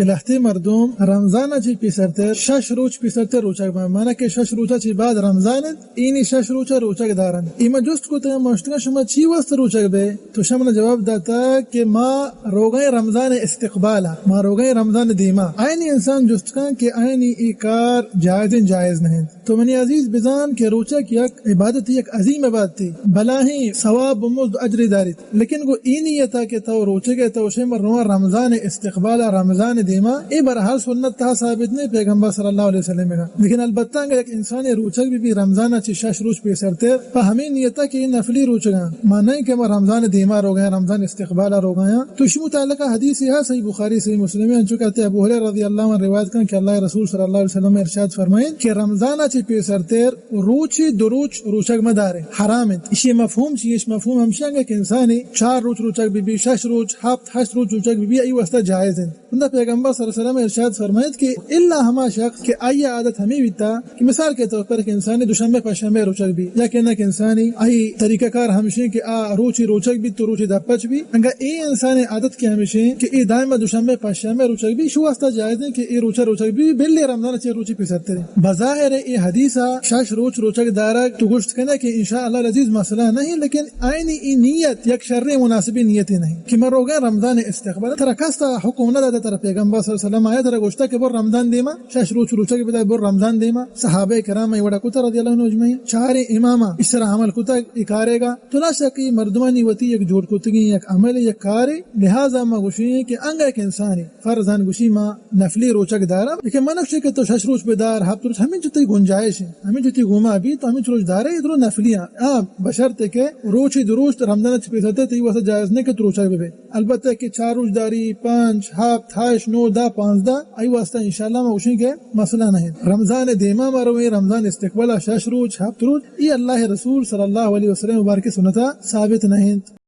کہ لہتے مردم رمضان ءَ چہ پیسرتر شش روچ پیسرتر روچگ بنت، مانا کہ شش روچ ءَ چہ بعد رمضان انت، اینی شش روچ ءَ روچگ دارنت۔ اے من جست کتگ، من گوشتگاں شما چی واسطہ روچگ بئے؟ تو شما من جواب داتگ کہ ما روگیں رمضان استقبال ءَ، ما روگیں رمضان دیما۔ آئینی انسان جست کن کہ آئینی اے کار جائز انت، جائز نہ انت۔ تو منی عزیز بزان کہ روچگ یک عبادت، یک عظیم عبادتے، بلاہیں ثواب و مزد و اجرے داریت، لیکن گوں اے نیت ءَ کہ تو روچگ ئے، تو شے من رواں رمضان استقبال ءَ، رمضان دیما، اے بہرحال سنت تہا ثابت نہ انت پیغمبر صلی اللہ علیہ وسلم ءَ۔ لیکن البتہ اگاں یک انسانے روچگ بہ بی رمضان ءَ چہ شش روچ پیسرتر، پہ ہمے نیت ءَ کہ اے نفلی روچگاں، ما نہ کہ ما رمضان دیما روگایاں، رمضان استقبال ءَ روگایاں، تو اشی متعلقہ حدیثے ہست صحیح بخاری، صحیح مسلم ءَ، انچو کہ حضرت ابو ہریرہ رضی اللہ عنہ روایت کن کہ اللہ رسول صلی اللہ علیہ وسلم ارشاد فرمائیں کہ رمضان ءَ چہ پیسرتر روچے دو روچ روچگ مدارے، حرام انت۔ اشی مفہوم چی؟ اش مفہوم ہمشی انگہ کہ انسانے چار روچ روچگ بہ بی، شش روچ، ہفت، ہشت روچ روچگ بہ بی، ای واسطہ جائز انت۔ ہندا پیغمبر صلی اللہ علیہ وسلم ارشاد فرمائیت کہ الا ہما شخص کہ آئی عادت ہمیں بیتا کہ مثال کے طور پر کہ انسانی دوشنبے پنچشنبے روچگ بی، یا کہ نہ کہ انسانی آئی طریقہ کار ہمشیں کہ آ روچی روچگ بی تو روچی دپچ بی، انگا اے انسانی عادت کہ ہمشیں کہ اے دائما دوشنبے پنچشنبے روچگ بی، شو واسطہ جائز ہیں کہ اے روچا روچگ بی، بلے رمضان چے روچی پیسرتر ہیں۔ بظاہر اے حدیثا شش روچ روچگ دارگ تو گوشت کنے کہ انشاءاللہ العزیز مسئلہ نہیں، لیکن آئینی ای نیت یک شریں مناسبیں نیتے نہیں کہ من روگا رمضان استقبال۔ ترا کس تا حکم نہ داتا، ترا پیغمبر صلی اللہ علیہ وسلم آیا ترا گوشتا کہ بر رمضان دیما شش روچ روچگ بدار، بر رمضان دیما۔ صحابہ کرام ای وڑا کتا رضی اللہ عنہ اجمعین، چاریں اماما اس طرح عمل کتا ای کارے گا۔ تو لا شک ای مردمانی وتی یک جوڑ کتگیں یک عمل، یک کارے، لہذا ما گوشیں کہ انگا ایک انسانی فرضاً گوشی ما نفلی روچگ دارم، لیکن من گوشی کہ تو شش روچ بدار، ہفت روچ، ہمیں جو تئی گنجائش ہیں، ہمیں جو تئی گوما بی تو ہمیں روچ دارے، ادرو نفلی ہیں۔ ہاں، بشرط کہ روچی دو روچ رمضان چ پیسرتے تئی واسطہ جائز نہیں کہ تو روچگ ببے۔ البتہ کہ چار روچ داری، پنچ، ہفت، ہشت، نو، دہ، پانزدہ، ای واسطہ انشاءاللہ ما گوشیں کہ مسئلہ نہیں۔ رمضان دیما ما رویں، رمضان استقبال شش روچ، ہفت روچ، ای اللہ رسول صلی اللہ علیہ وسلم مبارک سنتا ثابت نہیں۔